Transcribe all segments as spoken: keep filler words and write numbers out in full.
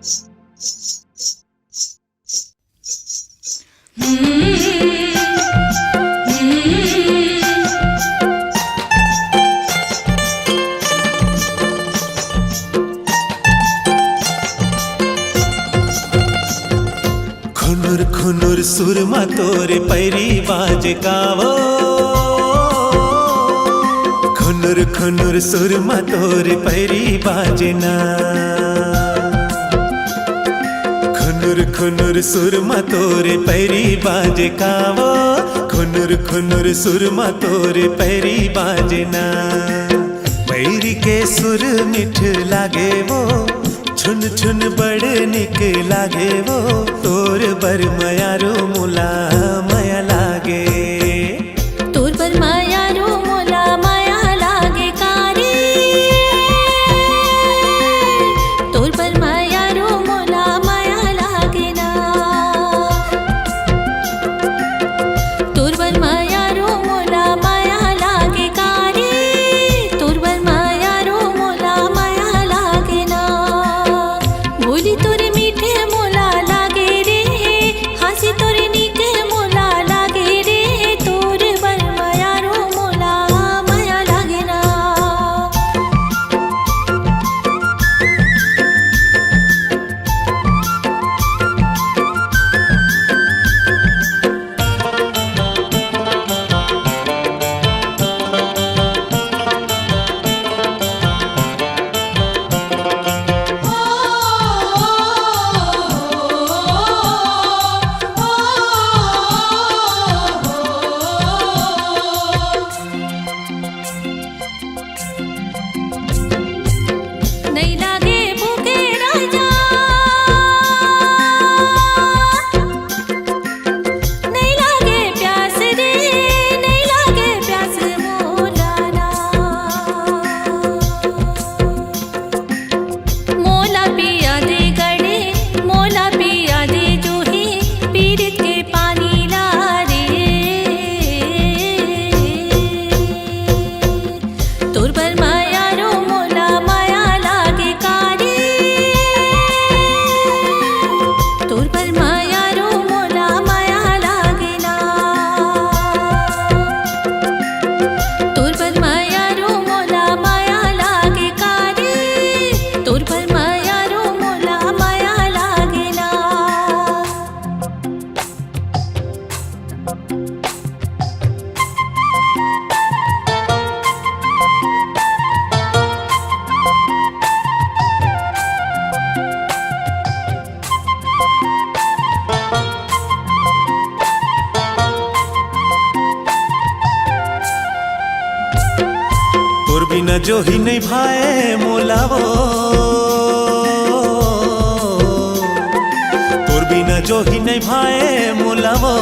खुनुर खुनुर सुर म तोर पैरी बाजे कावो। खुनुर खुनुर सुर म तोर पैरी बाजे ना। खुनुर खुनुर सुर म तोर पैरी बाजे कावो। खुनुर खुनुर सुर म तोर पैरी बाजे ना। पैरी के सुर मीठ लागे वो, छुन छुन बड़ निक लागे वो। तोर बर मयारू मोला मया लागे। तोर बर मयारू मोला मया लागे कारे। तोर बर मयारू मोला मया लागे ना। तोर बर मयारू मोला मया लागे कारे। तोर बर मयारू मोला मया लागे ना। बोली तोर मीठे मोला लागे रे। हाँसी तोर नीक मोला लागे रे। तोर बर मयारू मोला मया लागे ना। नइ लागे भूखे राजा, नइ लागे प्यास रे, नइ लागे प्यास मोला ना। मोला पिया दे गड़े, मोला पिया दे जूही, पीरित के पानी ला रे। तोर बर मयारू मोला मया लागे कारे। तोर बर मयारू मोला मया लागे ना। तोर बर मयारू मोला मया लागे कारे। तोर बर मयारू मोला मया लागे ना। तोर बिना जोही नइ भाए मोला वो, तोर बिना जोही नइ भाए मोला वो।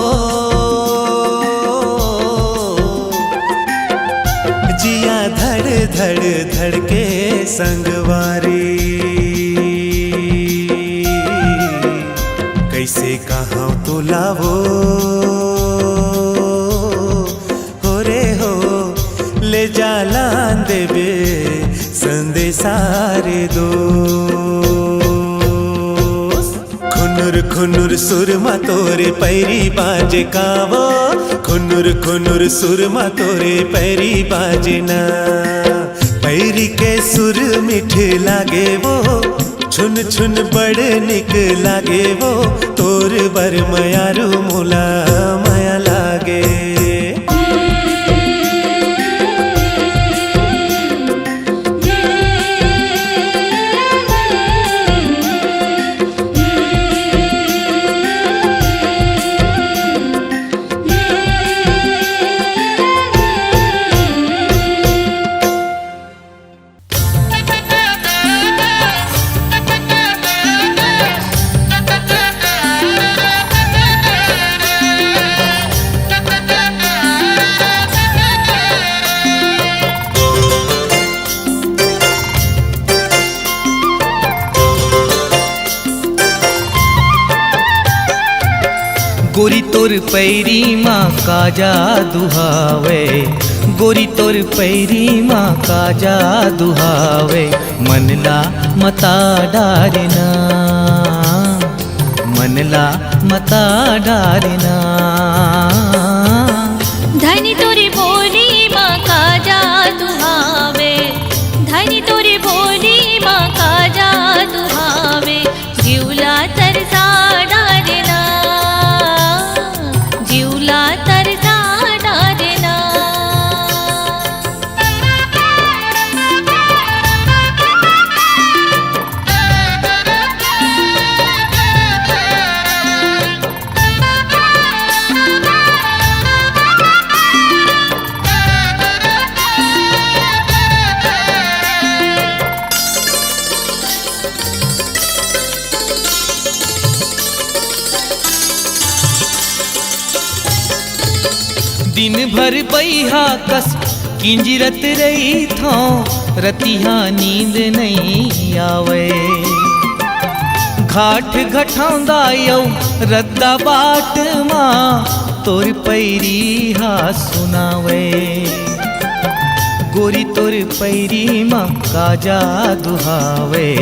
जिया धड़ धड़ धड़के संगवारी, कइसे कहँव तोला वो। हो रे हो, ले जालान देबे संदेशा रे दोस्त। खुनुर खुनुर सुर म तोरे पैरी बाजे कावो, खुनुर खुनुर सुर म तोरे पैरी बाजे ना। पैरी के सुर मीठे लागे वो, छुन छुन बड़ निक लागे वो, तोर बर मयारू मोला मया लागे। गोरी तोर पैरी मा का जादू हावे, गोरी तोर पैरी मा का जादू हावे, मन ला मता डारे ना। मन ला मता डारना। धनी तोरी बोली मा का जादू हावे, धनी तोरी बोली मा का जादू हावे, जिउला तरसा डारना, जिउला तरसा डारना। दिन भर बइहा कस किंजरत रहिथौं, रतिहा नींद नइ आवय। घाट घटौंदा अउ रद्दा बाट मा तोर पैरी हा सुनावय। गोरी तोर पैरी मा का जादू हावय,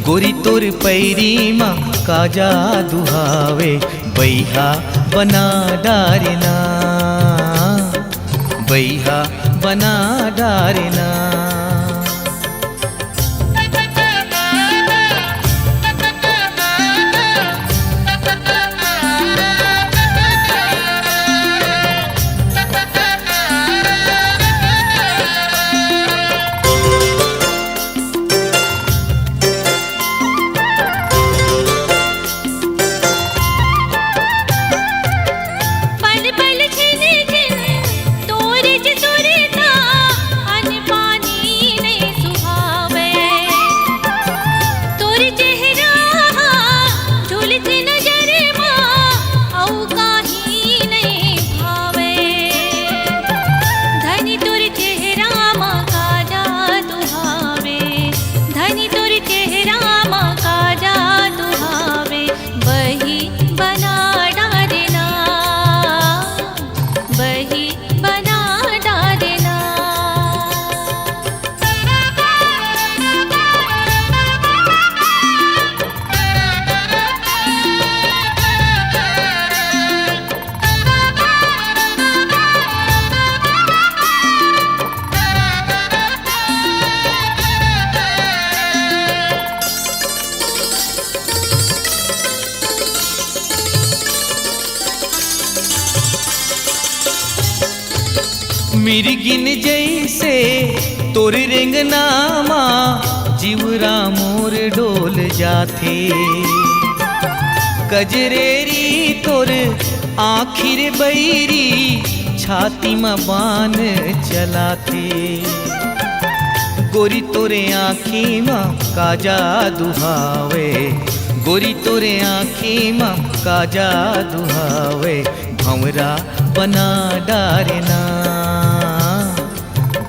गोरी तोर पैरी मा का जादू हावय। बइहा बना डारना, बइहा बना डारना। पल पल छिन छिन तोर जे सुरता, अन्न पानी नइ सुहावय। तोर चेहरा हा झुलत नजर मा, अउ काही नइ भावय। धनी तोर चेहरा मा का जादू हावे, धनी तोर चेहरा मा का जादू हावे। बही बना डारना, बही बना डारना। मिरगिन जइसे तोर रेंगना मा, जिउरा मोर डोल जाथे। कजरेरी तोर आँखी रे बइरी, छाती मा बान चलाथे। गोरी तोरे आँखी मा का जादू हावे, गोरी तोरे आँखी मा का जादू हावे। भंवरा बना डारना,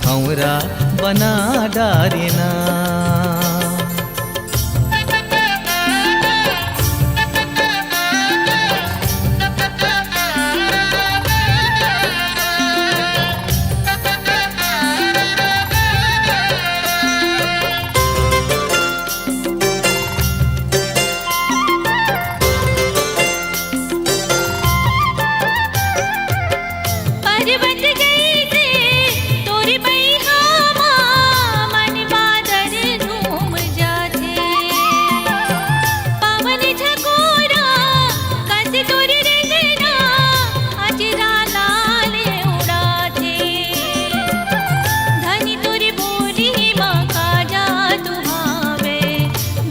भंवरा बना डारना। पर्वत जइसे तोर बइहा मा, मन बादर झूम जाथे। पवन झकोरा कस तोर रेंगना, अचरा लाल उड़ाथे। धनी तोर बोली मा का जादू हावे,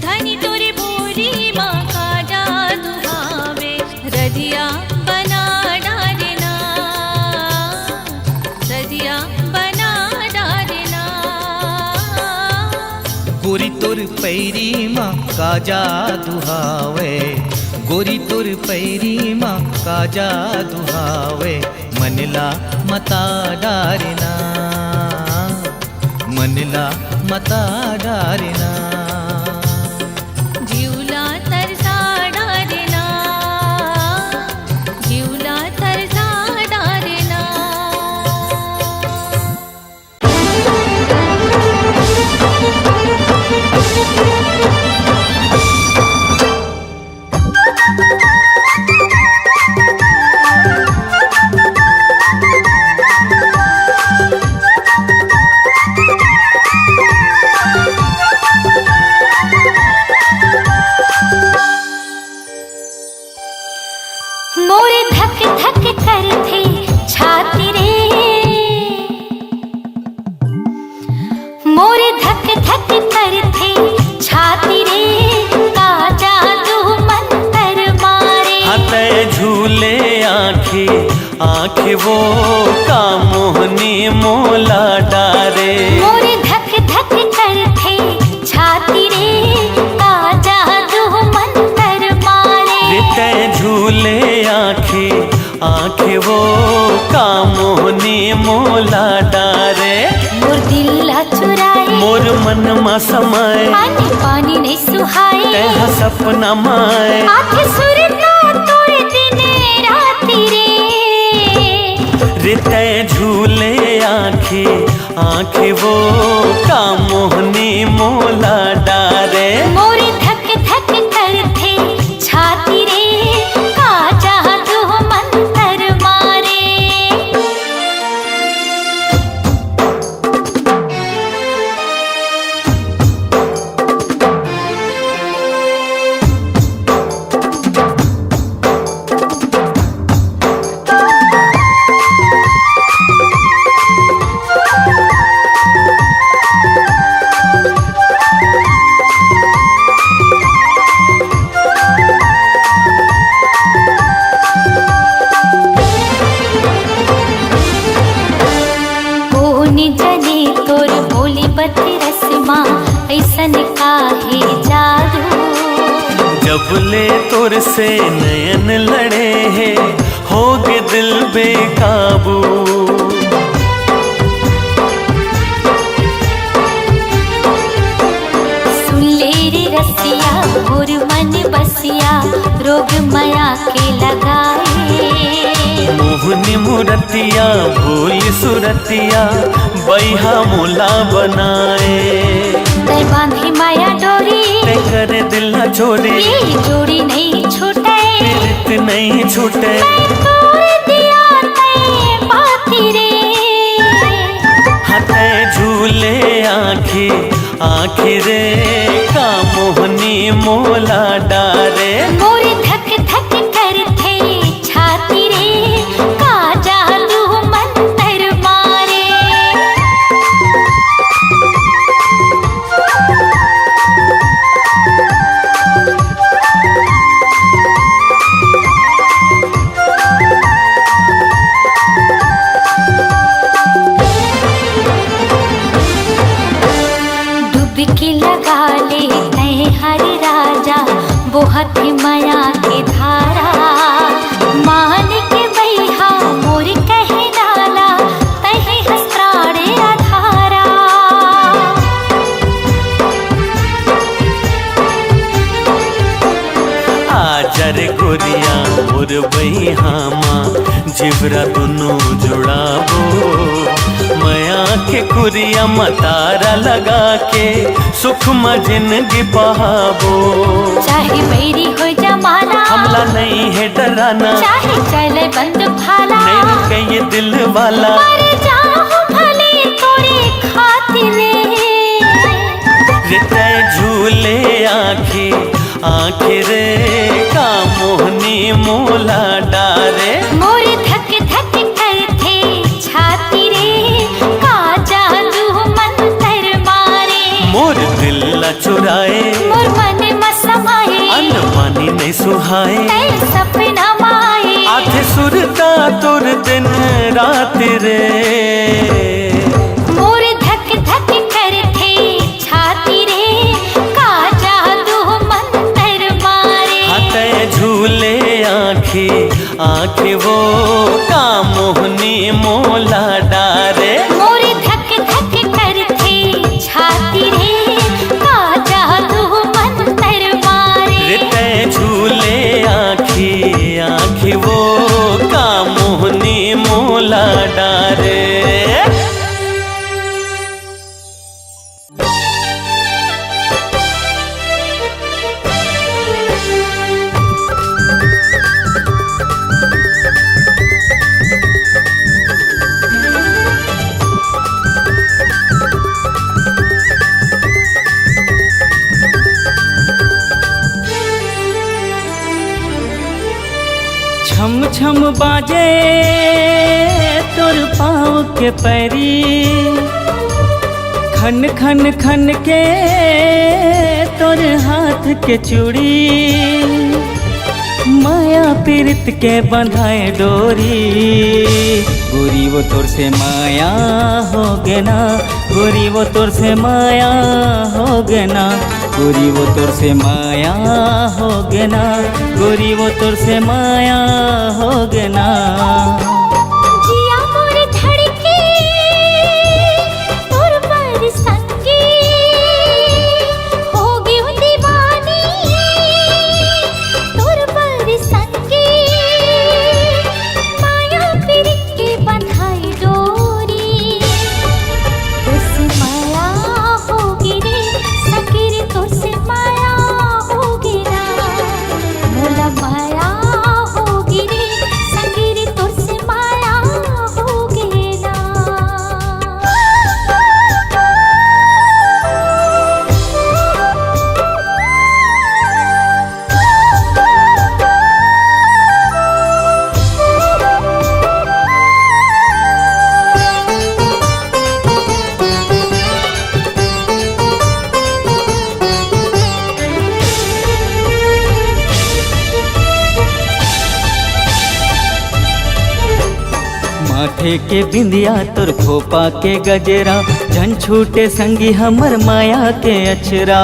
धनी तोर बोली मा का जादू हावे। रधिया बना डारना, रधिया बना डारना। गोरी तोर पैरी मा का जादू हावे, गोरी तोर पैरी मा का जादू हावे। मन ला मता डारना, मन ला मता डारना। जिउला तरसा डारना, जिउला तरसा डारना। आँखी वो का मोहनी मोला डारे। मोर धक धक करथे छाती रे, का जादू मंतर मारे। रे तैं झूले आँखी, आँखी वो का मोहनी मोला डारे। मोर दिल ला चुराए, मोर मन मा समाए, पानी पानी नइ सुहाए। तैं हा सपना माए, आथे सुरता तोर दिन राति रे। रे तैं झूले आँखी, आँखी वो का मोहनी मोला डारे। मोर धक धक करथे छाती रे, का जादू मंतर मारे। कोन जने तोर बोली बतरस मा अइसन काहे जादू। जब ले तोर से नयन लड़े हे, होगे दिल बेकाबू। सुन ले रे रसिया, मोर मन बसिया, रोग मया के लगाए। मोहनी मूरतिया, भोली सुरतिया, बइहा मोला बनाए। तैं बांधे माया डोरी, तैं करे दिल ला चोरी। ये जोड़ी नइ छूटे, पीरित नइ छूटे। मैं तोर दिया तैं पाती रे। हाँ तैं झूले आँखी, आँखी रे का मोहनी मोला डारे। मोर धक धक करथे छाती रे, का जादू मंतर मारे। डुबकी लगा ले तैं हर राजा, बोहत मया के धारा। मान के बइहा मोर कहे डाला, तैं हस प्राण आधारा। आ जा रे गोरिया मोर बइहा मा, जिबरा दुनों जुड़ाबो। मया के कुरिया म तारा लगा के, सुख म जिनगी पहाबो। चाहे बैरी हो जमाना, हमला नइ हे डराना। चाहे चले बंद भाला, नइ रुके ये दिल वाला। मर जाहूं भले तोरे खातिर। रे तैं झूले आँखी, आँखी रे का मोहनी मोला डारे। मोर धक धक करथे छाती रे, का जादू मंतर मारे। मोर दिल ला चुराए, मोर मन म समाए। अन्न पानी नइ सुहाए, तैं सपना माए। आथे सुरता तोर दिन रात रे। मोर धक धक करथे छाती रे, का जादू मंतर मारे। हाँ तैं झूले आँखी, आँखी वो का मोहनी मोला डारे। मोर धक धक करथे छाती रे, का जादू मंतर मारे। रे तैं झूले आँखी, आँखी वो का मोहनी मोला डारे। छम छम बाजे तोर पाँव के पैरी, खन खन खन के तोर हाथ के चूड़ी। माया पीरित के बंधाए डोरी, गोरी वो तोर से माया हो गे ना, गोरी वो तोर से माया हो गे ना, गोरी वो तोर से माया हो गे ना, गोरी वो तोर से माया हो गे ना। जिया मोर धड़के तोर बर संगी, हो गेहूं दीवानी तोर बर संगी। माया पीरित के बंधाई डोरी, तोर से माया होगे रे संगी रे, तोर से माया होगे ना। मोला माया होगे रे संगी रे, तोर से माया होगे ना। माथे के बिंदिया तोर खोपा के गजरा, झन छूटे संगी हमर माया के अचरा।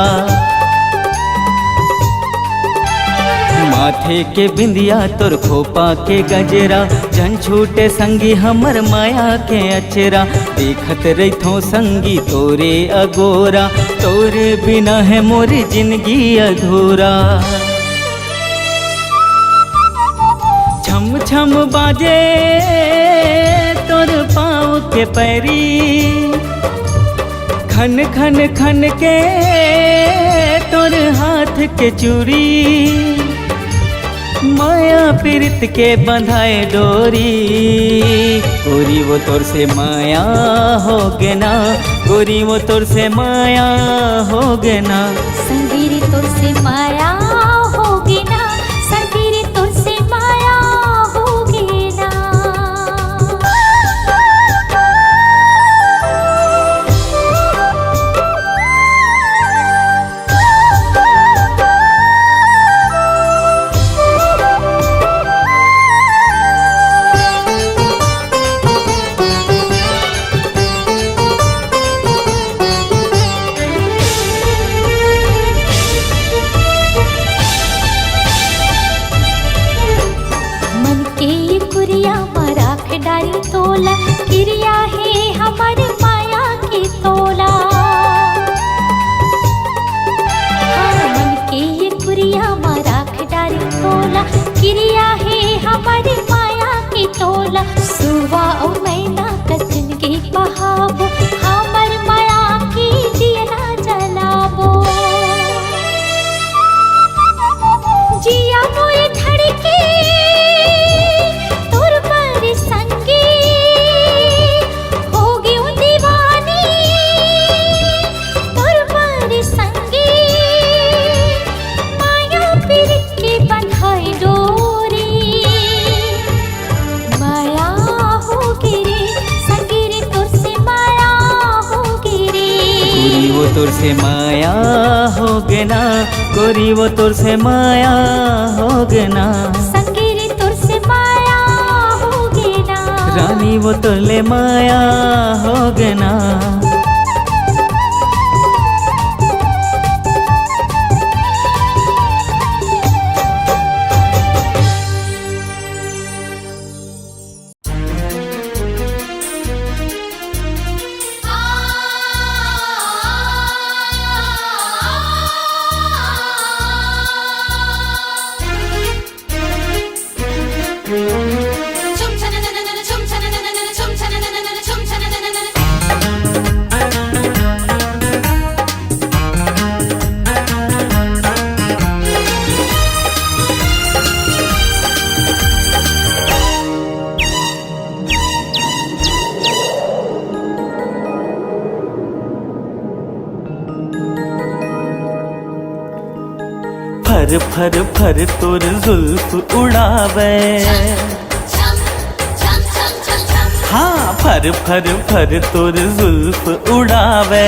माथे के बिंदिया तोर खोपा के गजरा, झन छूटे संगी हमर माया के अचरा। देखत रहिथों संगी तोरे अगोरा, तोरे बिना हे मोर जिनगी अधूरा। छम छम बाजे तोर पाँव के पैरी, खन खन खन के तोर हाथ के चूड़ी। माया पीरित के बंधाए डोरी, गोरी वो तोर से माया होगे ना, गोरी वो तोर से माया होगे ना। संगी रे तोर से माया होगे ना, संगी रे तोर से माया होगे ना। मन के ये कुरिया म राख डारी तोला, किरिया हे हमर माया के तोला। हाँ, मन के ये कुरिया म राख डारी तोला, किरिया हे हमर माया के तोला। सुवा अउ मैना कस जिनगी बहाबो, हमर माया के दियना जलाबो। जिया मोर धड़के तोर बर संगी, हो गेहूं दीवानी तोर बर संगी। माया पीरित के बंधाई डोरी, माया होगे रे संगी रे, तोर से माया होगे रे। गोरी वो तोर से माया होगे ना, गोरी वो तोर से माया होगे ना। संगी रे तोर से माया होगे ना। रानी वो तोर ले माया होगे ना। फर फर फर तोर जुल्फ उड़ावे। हाँ, फर फर फर तोर जुल्फ उड़ावे,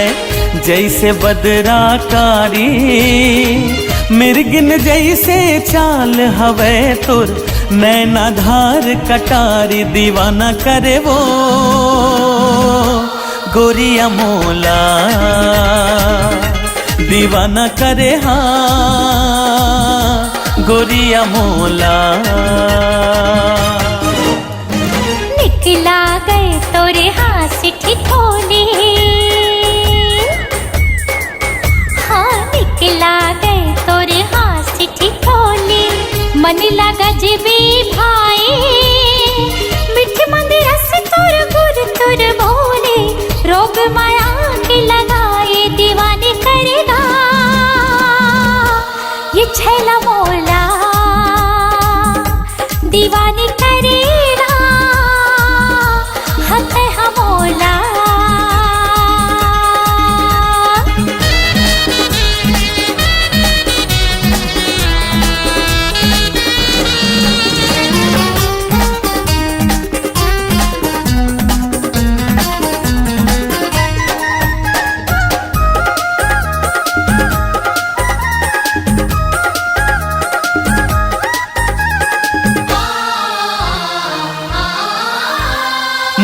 जैसे बदरा कारी। मिर्गिन जइसे चाल हवय तोर, नैना धार कटारी दीवाना करे वो गोरिया मोला, दीवाना करे हाँ गोरिया मोला। निकला गए तोरे हाँस ठिठोली, हाँ निकला गए तोरे हाँस ठिठोली। मन ला गजबी भाई, मीठ मंद रस तोर गुर तुर बोले, रोग माया के लगाए दीवाने करेगा ये छैला मोला, दीवानी करेगा हत हमोला।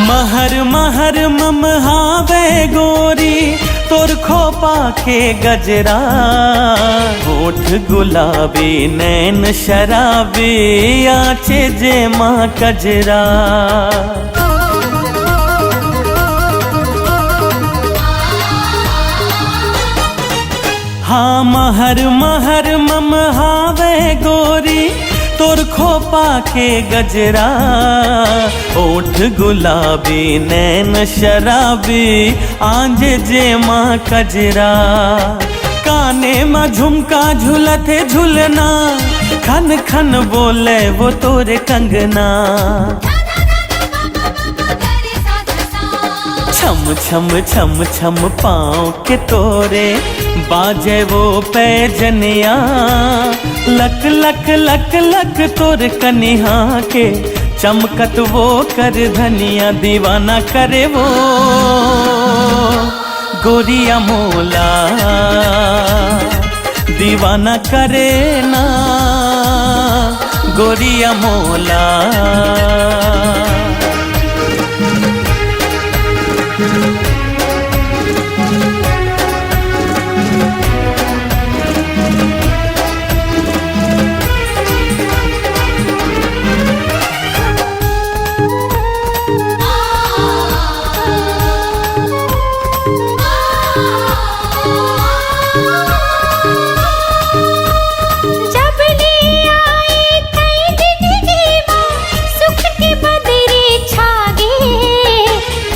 महर महर मम हावे गोरी, तोर खोपा के गजरा। होठ गुलाबी, नैन शराबी, आचे जे माँ कजरा। हाँ, महर महर मम हावे गोरी, तोर खोपा के गजरा। ओठ गुलाबी, नैन शराबी, आंजे जे माँ कजरा। काने म झुमका झुलत हे झुलना, खन खन बोले वो तोरे कंगना। छम छम छम छम पाँव के तोरे बाजे वो पैजनिया। लक लक लक लक तोर कनिहा के चमकत वो कर धनिया। दीवाना करे वो गोरिया मोला, दीवाना करे ना गोरिया मोला। जब ले आए तई जिंदगी मा, सुख के बदरी छागे,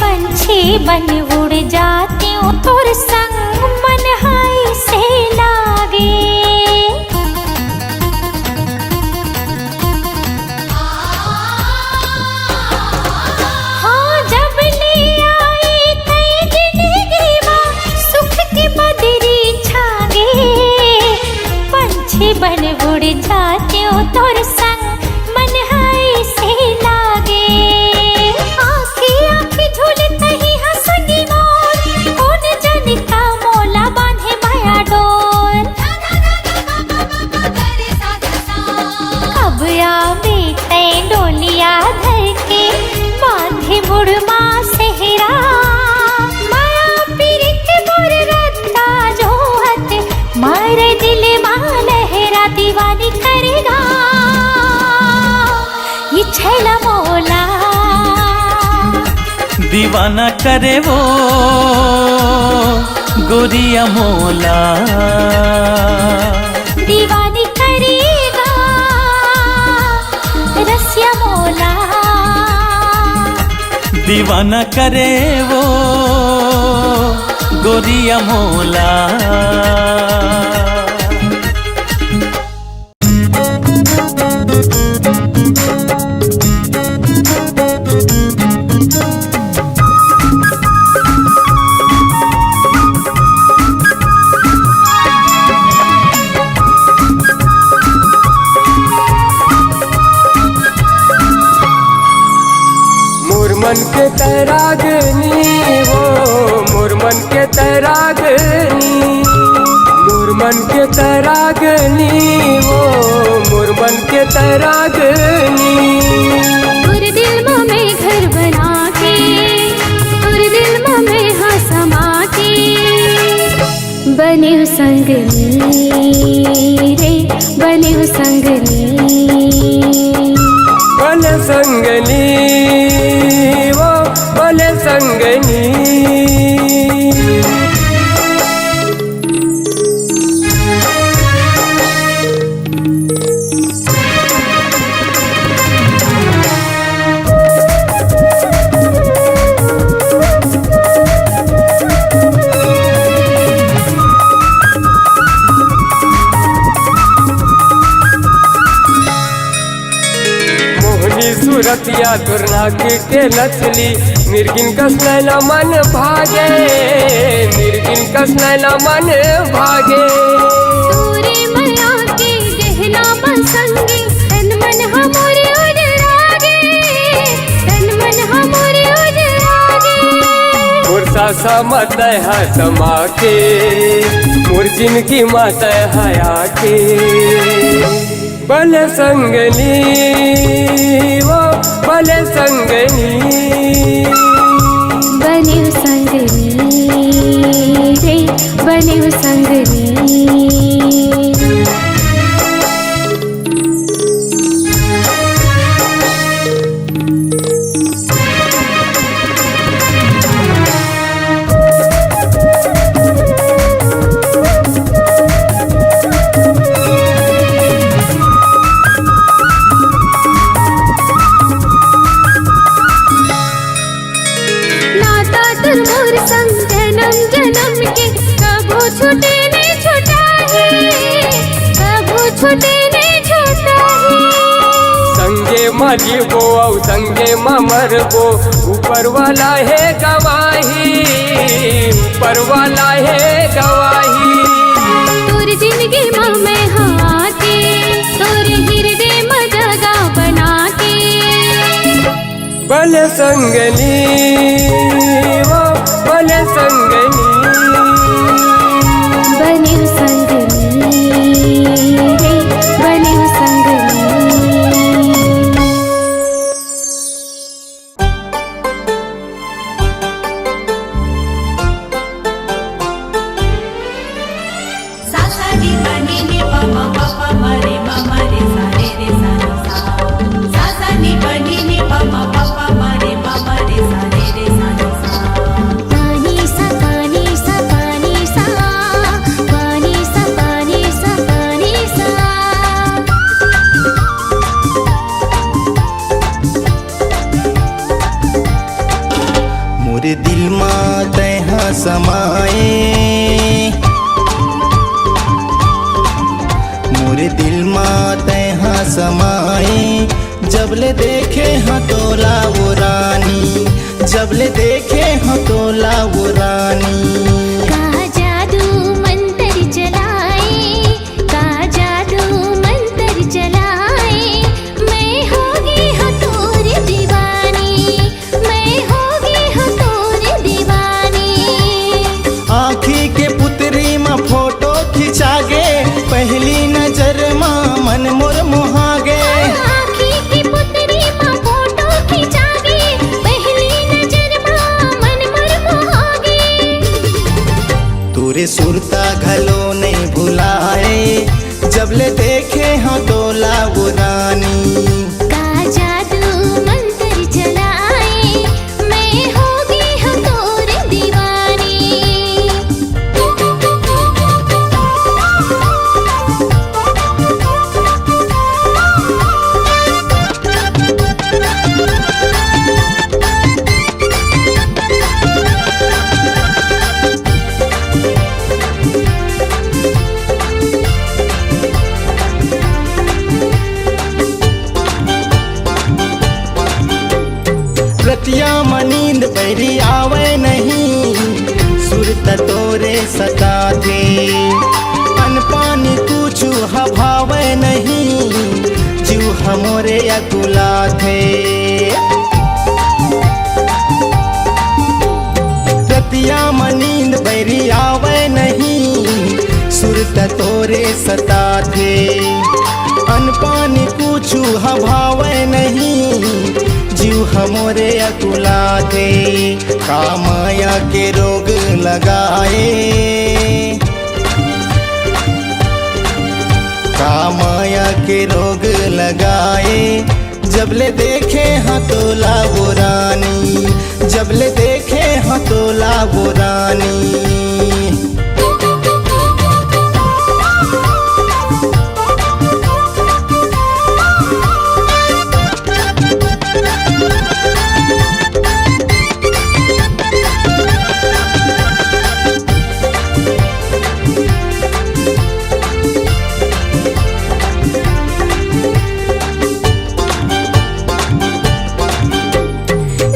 पंछी बन उड़ जाते हो तोर संग मन हाय से लागे। हाँ, जब ले आए तई जिंदगी मा, सुख के बदरी छागे, पंछी बन उड़ जाते हो तोर संग मन हाय से लागे। आँखी आँखी झूलत ही हंसनी मोर, कौन जाने का मोला बांधे माया डोर। कब आवे तै डोलिया धर के, बांधे मुड़ मा सेहरा। माया पीरित मोर रत्ता जोहत, मारे दिल मा लहरा। दीवानी करेगा ये छैला मोला। दीवाना करे वो गोरिया मोला। दीवानी करेगा रसिया मोला। दीवाना करे वो गोरिया मोला। मोर मन के तैरागनी वो, मोर मन के तैरागनी, मोर मन के तरागनी वो, मोर मन के तरागनी। तोर दिल म मैं घर बना के, तोर दिल म मैं हा समा के। बनेव संगनी रे, बनेव संगनी। बने संगनी वो, बने संगनी। मोहनी सूरतिया तोर नाक के नथली, मिर्गिन कस नैना मन भागे, मिर्गिन कस नैना मन भागे। तोरे मया के गहना बा संगी, तन मन हमरे उजड़ा गे, तन मन हमरे उजड़ा गे। मोर सासा म तैं हा समा के, मोर जिनगी म तैं हा आके। बने संगनी वो, बने संगनी। बनेव संगनी रे, बनेव संगनी। नाता तोर मोर संग जनम जनम के, कभू छूटे नइ छुटाही, कभू छूटे नइ छुटाही। संगे म जीबो अउ संगे म मरबो, ऊपर वाला हे गवाही, ऊपर वाला हे गवाही। तोर जिनगी म मैं हा आके, तोर हिरदे म जगा बना के। बने संगनी वो, बने संगनी। बनेव संगनी रे, बनेव संगनी। सा सा नी पा नी नी पा मा पा पा मा रे मा मा रे सा रे रे सा रे सा। सा सा नी पा नी नी पा मा पा पा मा रे मा मा रे सा रे रे सा रे सा। पा नी सा, पा नी सा, पा नी सा, पा नी सा, पा नी सा, पा नी सा। मोर दिल मा तैं हा समाए, मोर दिल मा तैं हा समाए। जब ले देखे हँव तोला वो रानी, जब ले देखे हँव तोला वो रानी। का जादू मंतर चलाए, का जादू मंतर चलाए, मैं हो गे हँव तोर दीवानी, मैं हो गे हँव तोर दीवानी। आँखी के पुतरी म फोटो खिंचा गे, पहली नजर म मन मोर मोहा गे। आँखी के पुतरी म फोटो खिंचा गे, पहली नजर म मन मोर मोहा गे। तोरे सुरता घलो नइ भुलाए, जब ले देखे हँव तोला वो रानी। का जादू मंतर चलाए, मैं हो गे हँव तोर दीवानी। रतिया म नींद बइरी आवय नहीं, सुरता तोरे सताथे। अन्न पानी कुछु ह भावय नहीं, जीव ह मोरे अकुलाथे। रतिया म नींद बइरी आवय नहीं, सुरता तोरे सताथे। अन्न पानी कुछु ह भावय नहीं, जीव ह मोरे अकुलाथे। का माया के रोग लगाए, का माया के रोग लगाए, जब ले देखे हँव तोला वो रानी, जब ले देखे हँव तोला वो रानी।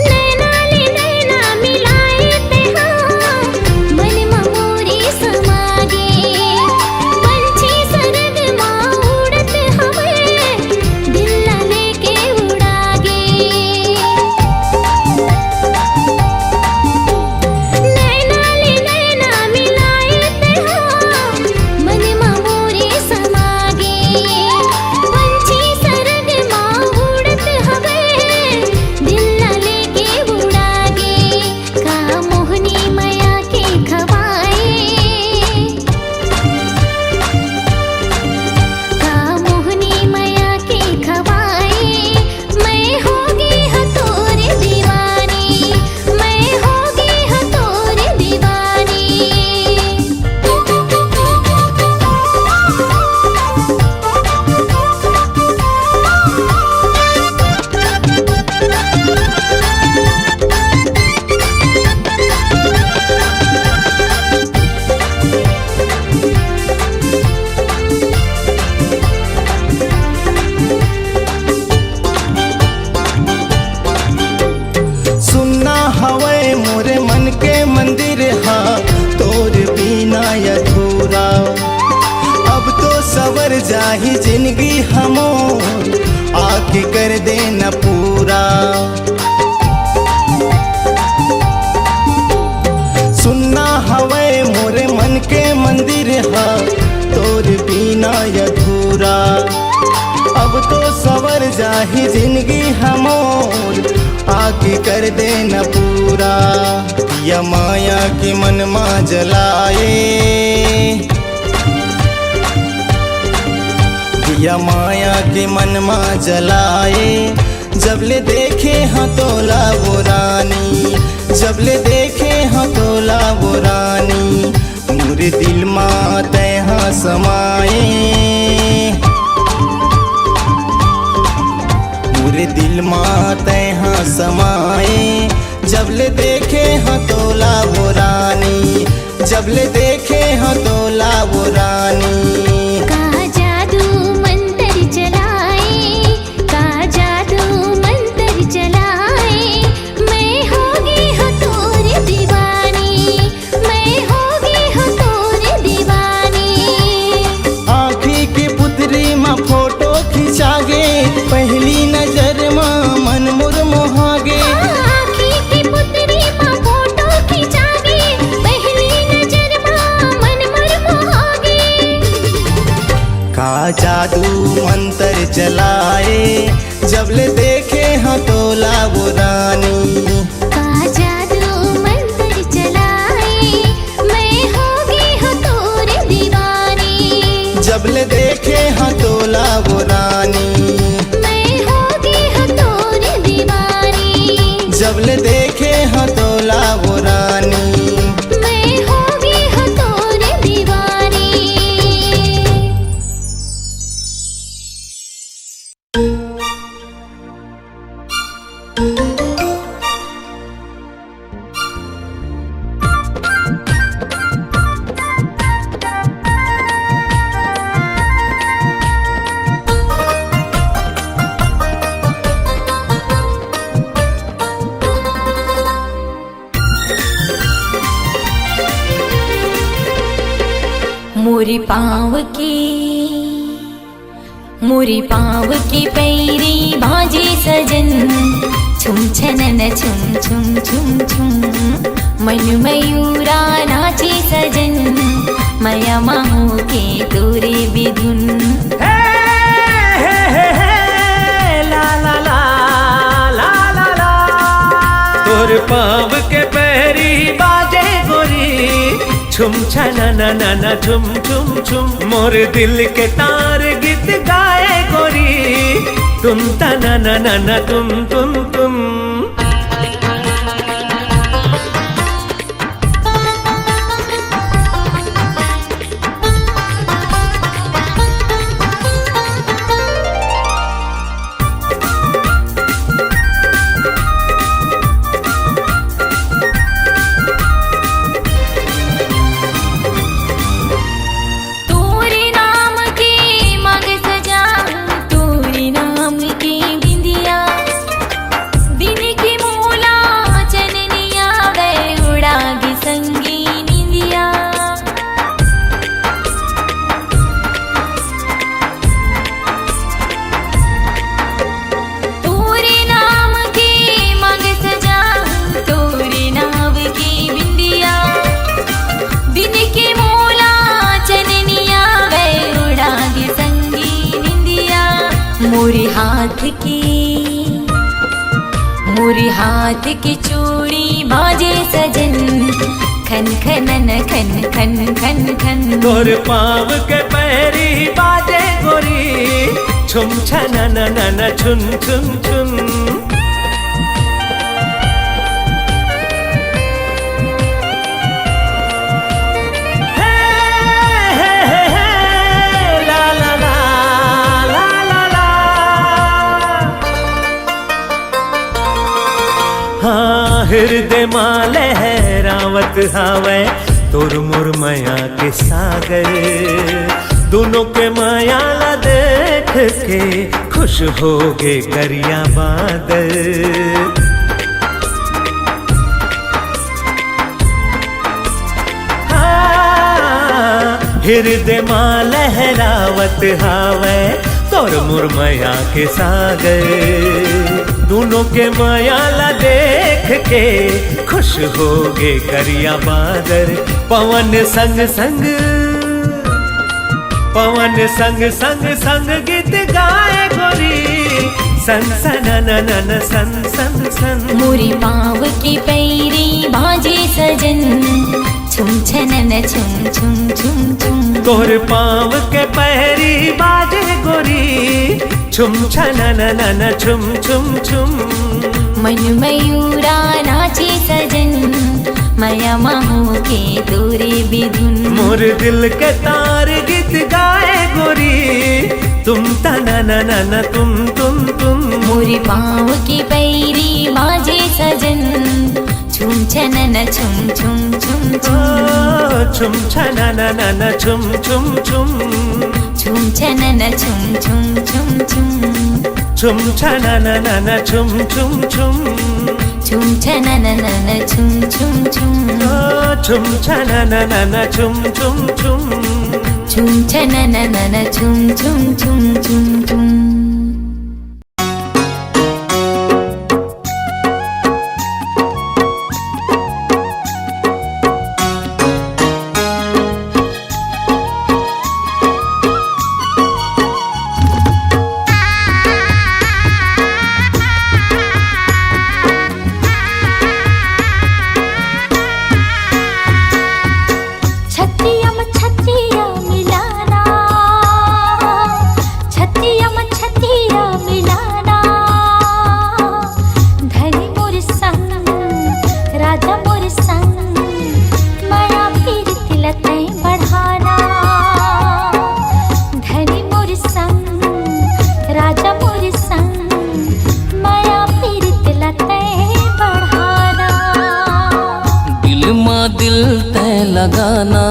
नैना ले नैना मिलाए तेहा, मन म मोरे समा गे। पंछी सरग म उड़त हवय, दिल ला लेके उड़ा गे। नैना ले नैना मिलाए तेहा, मन म मोरे समा गे। पंछी सरग म उड़त हवय, दिल ला लेके उड़ा गे। का मोहनी मया के खवाए, का मोहनी मया के खवाए, मैं हो गे हँव तोर दीवानी, मैं हो गे हँव तोर दीवानी। सुन्ना हवय मोरे मन के मंदिर हा, तोर बिना अधूरा। अब तो सवर जाही जिनगी हमो, आके कर देना पूरा। सुन्ना हवय मोरे मन के मंदिर हा, तोर बिना अधूरा। अब तो सवर जाही जिनगी हमोर, आके कर देना पूरा। दिया माया के मन मा जलाए, दिया माया के मन मा जलाए, जब ले देखे हँव तोला वो रानी, जब ले देखे हँव तोला वो रानी, मोरे दिल मा तैहा समाए, मोरे दिल मा तैहा समाए, जब ले देखे हँव तोला वो रानी, जब ले देखे हँव तोला वो रानी। का जादू मंतर चलाए, का जादू मंतर चलाए, मैं हो गे हँव तोर दीवानी, मैं हो गे हँव तोर दीवानी। आँखी के पुतरी मा फोटो खिंचा गे, पहली नजर मा मन मोर मोहा गे। आँखी के पुतरी मा फोटो खिंचा गे, पहली नजर मा मन मोर मोहा गे। का जादू मंतर चलाए, जब ले देखे हँव तोला वो रानी। का जादू मंतर चलाए, मैं हो गे हँव तोर दीवानी। जब ले देखे हँव तोला वो रानी। मैं हो गे हँव तोर दीवानी। जब ले देखे हँव तोला वो रानी। मैं हो गे हँव तोर दीवानी। मोरी पाँव के, मोरी पाँव के पैरी बाजे सजन, छुम छनन छुम छुम छुम छुम, मन मयूरा नाचे सजन, मया माहू के तोरे बिधुन। हे, हे, हे, हे, ला, ला, ला, ला, ला, ला। तोर पाँव के पैरी बाजे गोरी, छुम छनन छुम छुम छुम, मोर दिल के तार गीत गाए गोरी, तुम तना तुम तुम तुम। तोरे नाम के मांग सजाऊं, तोरे नाम के बिंदिया, दिन के मोला चननिया, गए उड़ा गे संगी निंदिया। तोरे नाम के मांग सजाऊं, तोरे नाम के बिंदिया, दिन के मोला चननिया, गए उड़ा गे संगी निंदिया। मोरे हाथ के, मोरे हाथ के चूड़ी बाजे सजन, खन खनन खन खन खन खन। तोर पाँव के पैरी बाजे गोरी, छुम छनन छुम छुम छुम। हे, हे, हे, हे, ला, ला, ला, ला, ला, ला। हाँ, हृदय मा लहरावत हावय तोर मोर मया के सागर, दोनों के मया ला देख के खुश हो गे करिया बादल। हाँ, हृदय मा लहरावत हावय तोर मोर मया के सागर, दोनों के मया ला देख के खुश हो गे करिया बादर। पवन संग संग, पवन संग संग संग गीत गाए गोरी, सन सनननन सन सन सन। मोरे पाँव के पैरी बाजे सजन, छुम छनन छुम छुम छुम छुम। तोर पाँव के पैरी बाजे गोरी, छुम छनननन छुम छुम छुम। मन मयूरा नाचे सजन, मया माहू के तोरे बिधुन। मोर दिल के तार गीत गाए गोरी, तुम तनननन तुम तुम तुम। मोरे पाँव के पैरी बाजे सजन, छुम छनन छुम छुम छुम छुम। ओ, छुम छनननन छुम छुम छुम। छुम छनन छुम छुम छुम छुम। छुम छनननन छुम छुम छुम। छुम छनननन छुम छुम छुम। ओ, छुम छनननन छुम छुम छुम। छुम छनननन छुम छुम छुम छुम छुम। छतिया म छतिया मिलाना, छतिया म छतिया मिलाना। धनी मोर संग, राजा मोर संग, मया पीरित ल तैं बढ़ाना। धनी मोर संग, राजा मोर संग, मया पीरित ल तैं बढ़ाना। दिल मा दिल तैं लगाना,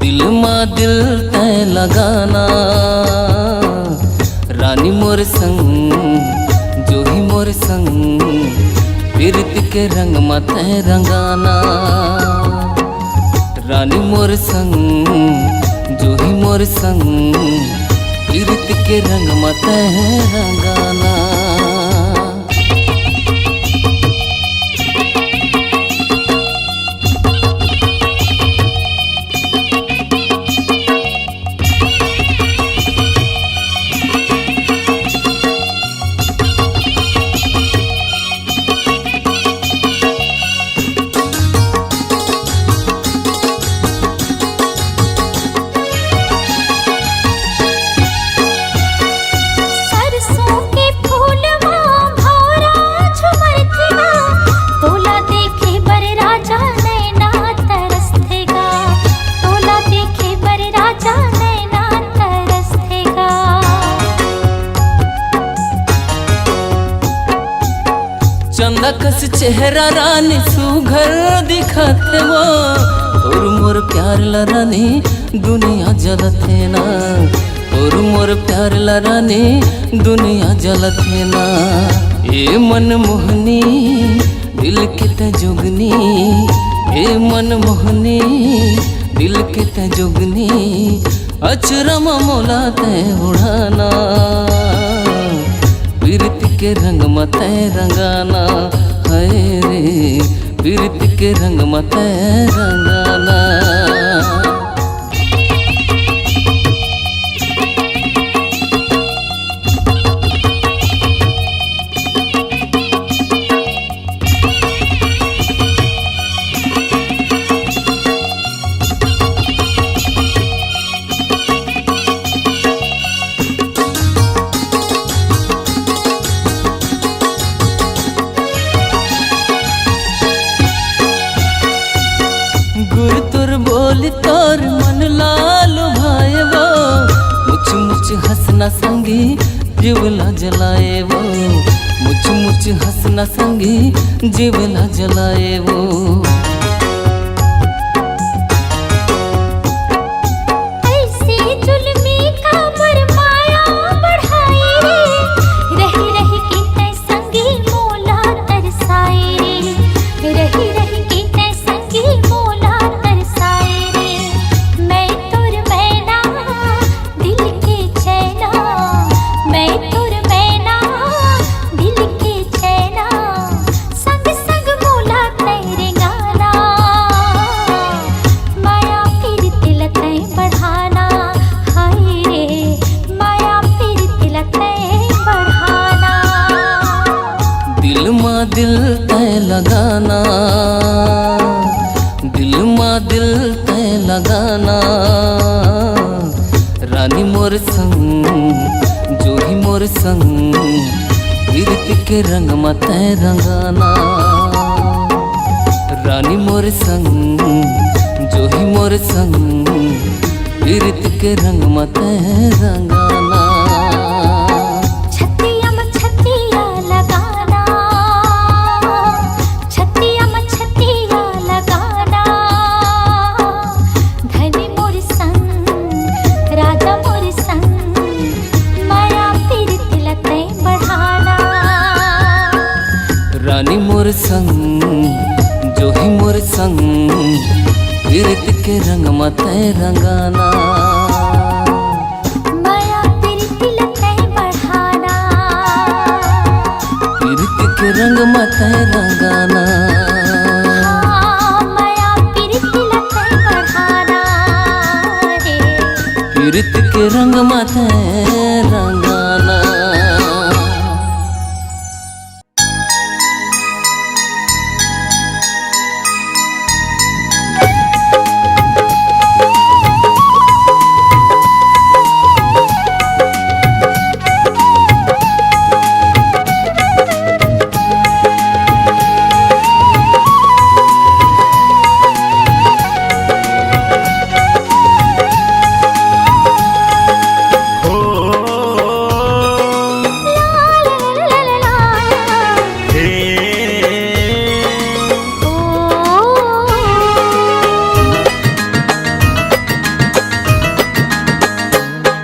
दिल मा दिल तैं लगाना। रानी मोर संग, जोही मोर संग, पीरित के रंग मा तैं रंगाना। रानी मोर संग, जोही मोर संग, पीरित के रंग म तैं रंगाना। चेहरा रानी सुघर दिखत वो, तोर मोर प्यार ला रानी दुनिया जलत हे ना, तोर मोर प्यार ला रानी दुनिया जलत हे ना। ए मन मोहनी, दिल के तैं जोगनी, ए मन मोहनी, दिल के तैं जोगनी, अचरा म मोला तैं ओढ़ाना, पीरत के रंग म तैं रंगाना, हाय रे, पीरत के रंग म तैं रंगाना। गुरतुर बोली तोर मन ला लुभाए वो, मुछ मुछ हंसना संगी जीव ला जलाए वो, मुछ मुछ हंसना संगी जीव ला जलाए वो। ऐसे जुल्मी काबर माया बढ़ाए रे, रहि रहि के तैं संगी मोला तरसाए रे, रहि रहि के तैं संगी मोला तरसाए रे। मैं तोर मैना, दिल के चैना, मैं तोर मैना, दिल के चैना, संग संग मोला तैं रेंगाना, माया पीरत ला तैं बढ़ाना, हाय रे, माया पीरत ला तैं बढ़ाना। दिल मा दिल तैं लगाना, दिल मा दिल तैं लगाना, रानी मोर संग, जो ही मोर संग, पीरत के रंग म तैं रंगाना। रानी मोर संग, जो ही मोर संग, पीरत के रंग म तैं रंगाना। छतिया म छतिया लगाना, छतिया म छतिया लगाना। धनी मोर संग, राजा मोर संग, माया पीरत ला तैं बढ़ाना। रानी मोर संग, जो ही मोर संग, पीरत के रंग म तैं रंगाना। माया पीरत ला तैं बढ़ाना। पीरत के रंग म तैं रंगाना। हाँ, माया पीरत ला तैं बढ़ाना रे। पीरत के रंग म तैं रंगाना।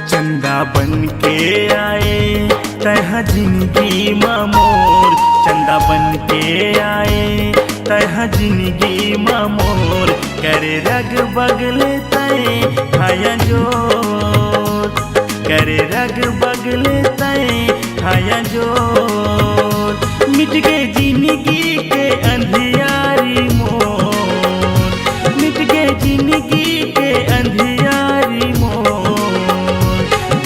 चंदा बन के आए तैं हा जिंदगी मा मोर, चंदा बन के आए तैं हा जिंदगी मा मोर। करे रग बगले तैं हाया जोर, करे रग बगले तैं हाया जोर। मिट गे जिंदगी के अंधियारी मोर, मिट गे जिंदगी के अंधियारी मोर।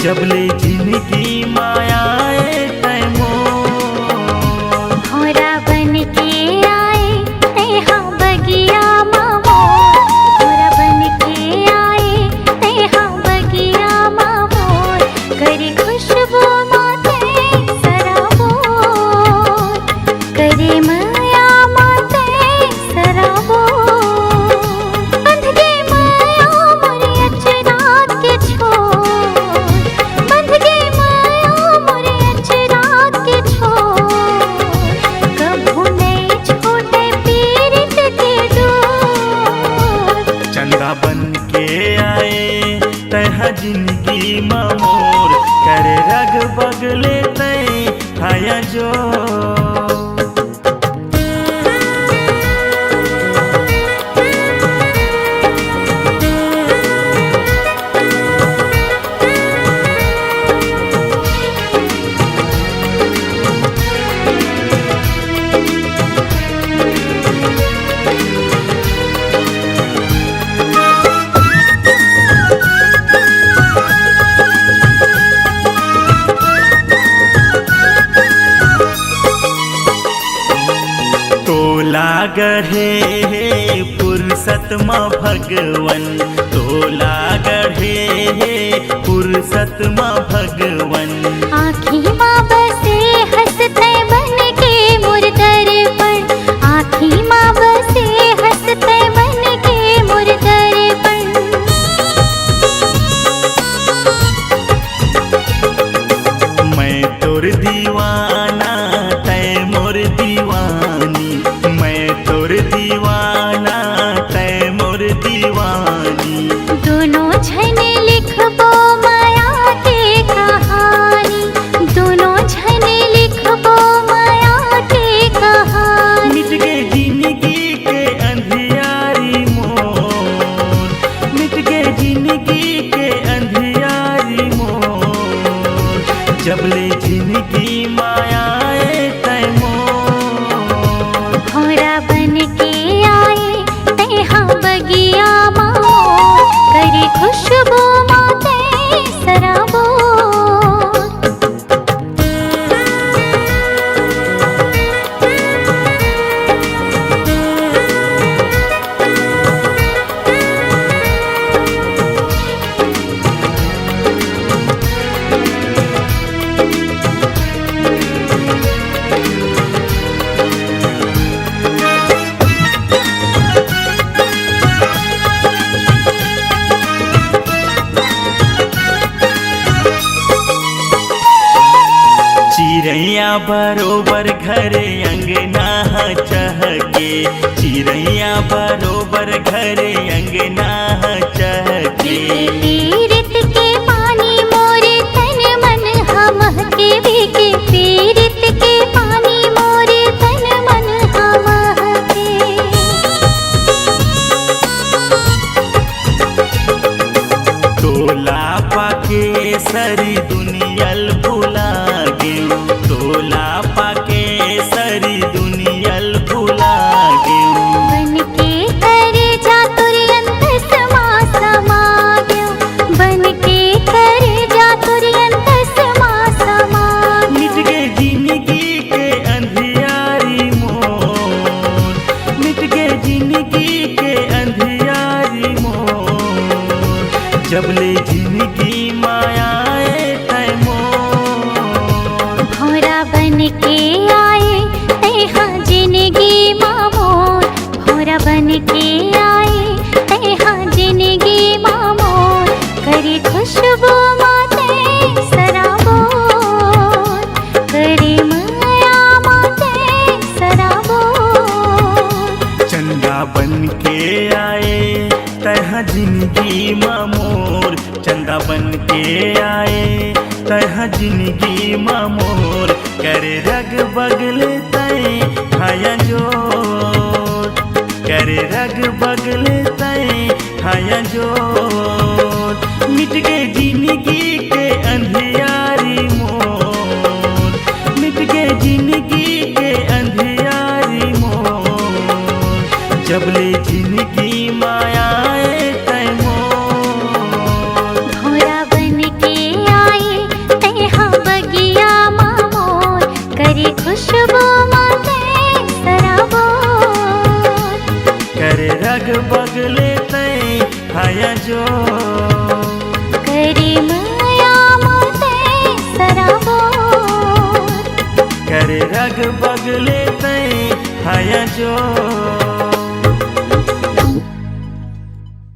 जब ले जिंदगी मा आए तैं मोर। भौंरा बन के आए तैं हा बगिया मा मोर, भौंरा बन के आए तैं हा बगिया मा मोर। करे खुशबू मा तैं सराबोर, करे मा तैं ह जिनगी म मोर, करे रग बग ले तैं हया जो। तोला गढ़े हे फुरसत म भगवन, तोला गढ़े हे फुरसत म भगवन। आँखी म बसे हँस तैं बन के मोर दर्पण, आँखी म बसे हँस तैं बन के मोर दर्पण। मैं तोर दीवाना, तैं मोर दीवानी, मैं तोर दीवाना, तैं मोर दीवानी। दूनों झन लिखबो मया के कहानी, दूनों झन लिखबो मया के कहानी। मिट गे जिनगी के अंधियारी मोर, मिट गे जिनगी के अंधियारी मोर, जब ले जिनगी म आए तैं मोर। भौंरा बन के आए तैं हा बगिया म मोर, करे खुशबू म तैं सराबोर। चिरैया बरोबर घरे अंगना ह चहके, चिरैया बरोबर घरे अंगना ह चहके। पीरित के पानी मोरे तन मन ह महके, बेके पीरित के पानी मोरे तन मन ह महके। तोला पाके सरी दुनिया ल भुला गेंव, तोला पाके सरी दुनिया ल भुला गेंव। बन के करेजा तोर अंतस मा समा गेंव, बन के करेजा तोर अंतस मा समा गेंव। मिट गे जिनगी के अंधियारी मोर, मिट गे जिनगी के अंधियारी मोर, जब ले जिनगी म आए तैं मोर। भौंरा बन के आए तैं हा जिनगी म मोर, भौंरा बन के आए तैं हा जिनगी म मोर, करे खुशबू म तैं सराबोर, करे मया म तैं सराबोर। चंदा बन के आए तैं हा जिनगी म मोर, चंदा बन के आए तैं हा जिनगी म मोर, करे रग बग ले तैं हया जोर, करे रग बग ले तैं हया जोर। मिट गे जिनगी के अंधियारी मोर, मिट गे जिनगी के अंधियारी मोर, जब ले जिनगी म आए तैं मोर। भौंरा बन के आए तैं हा बगिया म मोर, करे खुशबू म तैं सराबोर। करे रग बग ले तैं हया जोर, करे मया म तैं सराबोर। करे रग बग ले तैं हया जोर।